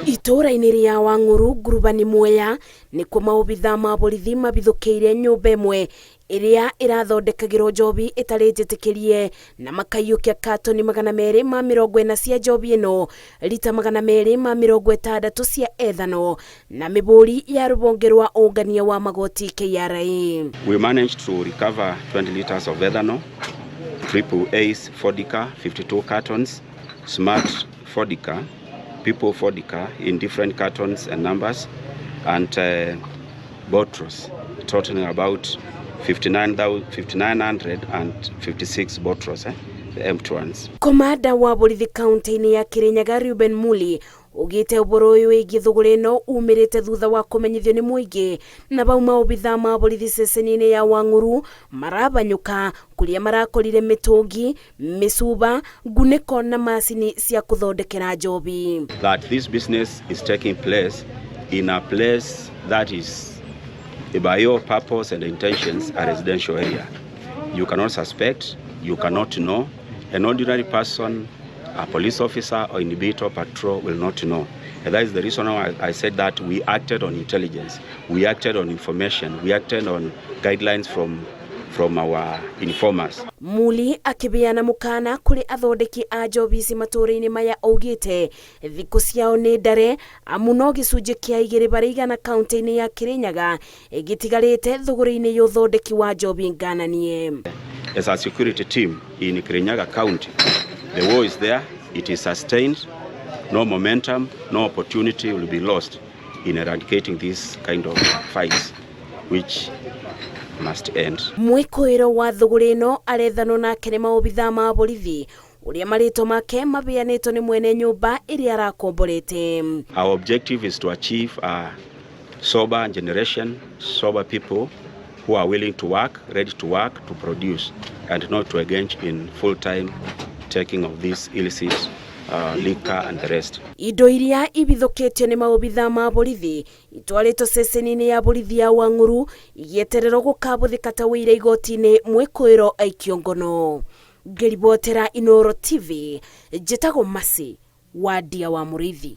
Itũũra-inĩ rĩa Wang'ũrũ ngurubani Mwea nĩkuo maobithaa ma borithi mabithũkĩire nyũmba ĩmwe ĩrĩa ĩrathondekagĩrwo njobi ĩtarĩ njĩtĩkĩrie na makaiyũkia katoni 240 cia njobi ĩno, rita 260 cia ethano na mĩbũri ya rũhonge rwa ũngania wa magoti KRA. We managed to recover 20 liters of ethanol, Triple Ace Vodka, 52 cartons, Smart Vodka, People Vodka in different cartons and numbers, and bottles, totaling about 5,956 bottles, the empty ones. Komanda wa borithi kaunti-inĩ ya Kirinyaga Reuben Muli ugite ũhoro ũyũ wĩgiĩ thũgũrĩ ĩno umĩrĩte thutha wa kũmenyithio nĩ mũingĩ na bau maobithaa ma borithi ceceni-inĩ ya Wang'ũrũ marabanyũka kũrĩa marakorire mĩtũngi, mĩcuba, ngunĩko na macini cia kũthondekera njobi. That this business is taking place in a place that is, by your purpose and intentions, a residential area. You cannot suspect, you cannot know. An ordinary person, a police officer or inhibitor patrol will not know. And that is the reason why I said that we acted on intelligence, we acted on information, we acted on guidelines from our informers. Muli akĩbeana mũkana kũrĩ athondeki a njobi ici matũũra-inĩ maya augĩte thikũ ciao nĩ ndare amu no gĩcunjĩ kĩa 2% kaunti-inĩ ya Kirinyaga ĩgĩtigarĩte thũgũrĩ-inĩ ya ũthondeki wa njobi ngananie. As a security team in Kirinyaga County, the war is there, it is sustained, no momentum, no opportunity will be lost in eradicating this kind of fights, which must end. Mwĩkũĩro wa thũgũrĩ ĩno arethanwo nake nĩ maobithaa ma borithi ũrĩa marĩtwa make mabeanĩtwo nĩ mwene nyũmba ĩrĩa arakomborete. Our objective is to achieve a sober generation, sober people who are willing to work, ready to work, to produce, and not to engage in full-time taking of this illicit liquor and the rest. Indo iria ibithũkĩtio nĩ maobithaa ma borithi itwarĩtwo ceceni-inĩ ya borithi ya Wang'ũrũ igĩetererwo gũkabũthĩka ta wũira igoti-inĩ mwĩkũĩro aikio ngono. Ngĩribotera Inooro TV njĩtagwo Mercy Wandia wa Mũrĩithi.